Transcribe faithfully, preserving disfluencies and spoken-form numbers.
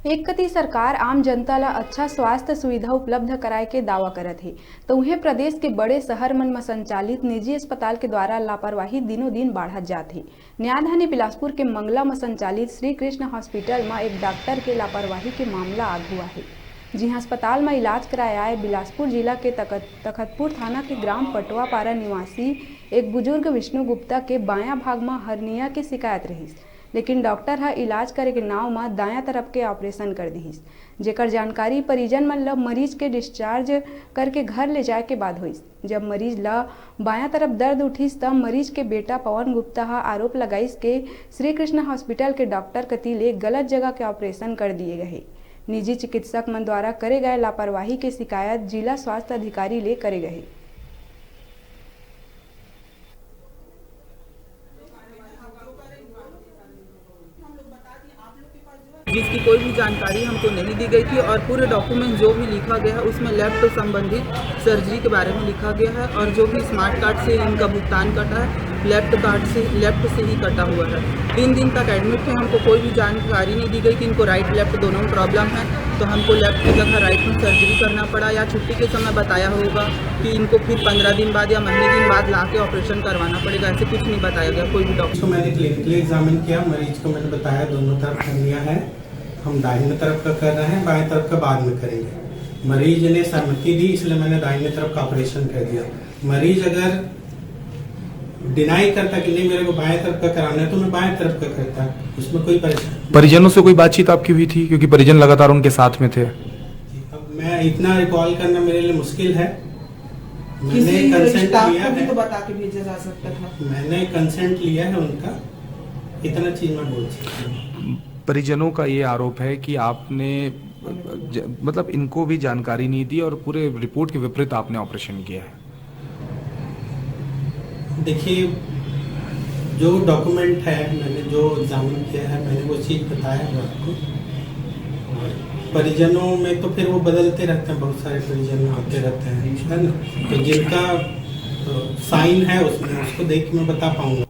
एक कति सरकार आम जनता ला अच्छा स्वास्थ्य सुविधा उपलब्ध कराए के दावा करत हे, तो उहें प्रदेश के बड़े शहर मन म संचालित निजी अस्पताल के द्वारा लापरवाही दिनों दिन बाढ़त जात हे। न्यायधानी बिलासपुर के मंगला म संचालित श्री कृष्ण हॉस्पिटल म एक डॉक्टर के लापरवाही के मामला आगू आहे। जिहां अस्पताल म इलाज कराए आए बिलासपुर जिला के तकत-, तखतपुर थाना के ग्राम पटवापारा निवासी एक बुजुर्ग विष्णु गुप्ता के बायां भाग म हर्निया के शिकायत रहिस, लेकिन डॉक्टर ह इलाज करे के नाव म दायां तरफ के ऑपरेशन कर दिहिस, जेकर जानकारी परिजन मन ल मरीज के डिस्चार्ज करके घर ले जाए के बाद होइस। जब मरीज ल बायां तरफ दर्द उठिस, त मरीज के बेटा पवन गुप्ता ह आरोप लगाइस के श्री कृष्ण हॉस्पिटल के डॉक्टर कति ले गलत जगह के ऑपरेशन कर दिए गए। निजी चिकित्सक मन द्वारा करे गए लापरवाही के शिकायत जिला स्वास्थ्य अधिकारी ले करे गए। जिसकी कोई भी जानकारी हमको नहीं दी गई थी और पूरे डॉक्यूमेंट जो भी लिखा गया है उसमें लेफ्ट संबंधित सर्जरी के बारे में लिखा गया है और जो भी स्मार्ट कार्ड से इनका भुगतान कटा है लेफ्ट कार्ड से लेफ्ट से ही कटा हुआ है। तीन दिन तक एडमिट थे, हमको कोई भी जानकारी नहीं दी गई कि इनको राइट लेफ्ट दोनों में प्रॉब्लम है, तो हमको लेफ्ट की जगह राइट में सर्जरी करना पड़ा या छुट्टी के समय बताया होगा कि इनको फिर पंद्रह दिन बाद या महीने दिन बाद ला के ऑपरेशन करवाना पड़ेगा, ऐसे कुछ नहीं बताया गया कोई भी डॉक्टर। तो मैंने क्लिनिकली एग्जामिन किया, मरीज को मैंने बताया दोनों तरफ हर्निया है, हम दाहिने तरफ का कर रहे हैं, बाएं तरफ का बाद में करेंगे। मरीज ने सहमति दी, इसलिए मैंने दाहिने तरफ का ऑपरेशन कर दिया। मरीज अगर डिनाई करता कि नहीं, मेरे को बाएं तरफ का कराना है, तो मैं बाएं तरफ का करता, उसमें कोई परेशानी। परिजनों से कोई बातचीत आपकी हुई थी, क्योंकि परिजन लगातार उनके साथ में थे? अब मैं इतना रिकॉल करना मेरे लिए मुश्किल है। मैंने किसी कंसेंट स्टाफ लिया को भी है, तो बता के भेजा जा सकता था। मैंने कंसेंट लिया है उनका, इतना चीज मैं बोल सकता हूँ। परिजनों का ये आरोप है कि आपने ज, मतलब इनको भी जानकारी नहीं दी और पूरे रिपोर्ट के विपरीत आपने ऑपरेशन किया है। देखिए, जो डॉक्यूमेंट है, मैंने जो एग्जामिन किया है, मैंने वो चीज़ बताया है आपको। और परिजनों में तो फिर वो बदलते रहते हैं, बहुत सारे परिजन आते रहते हैं, है ना? तो जिनका साइन है उसमें, उसको देख के मैं बता पाऊंगा।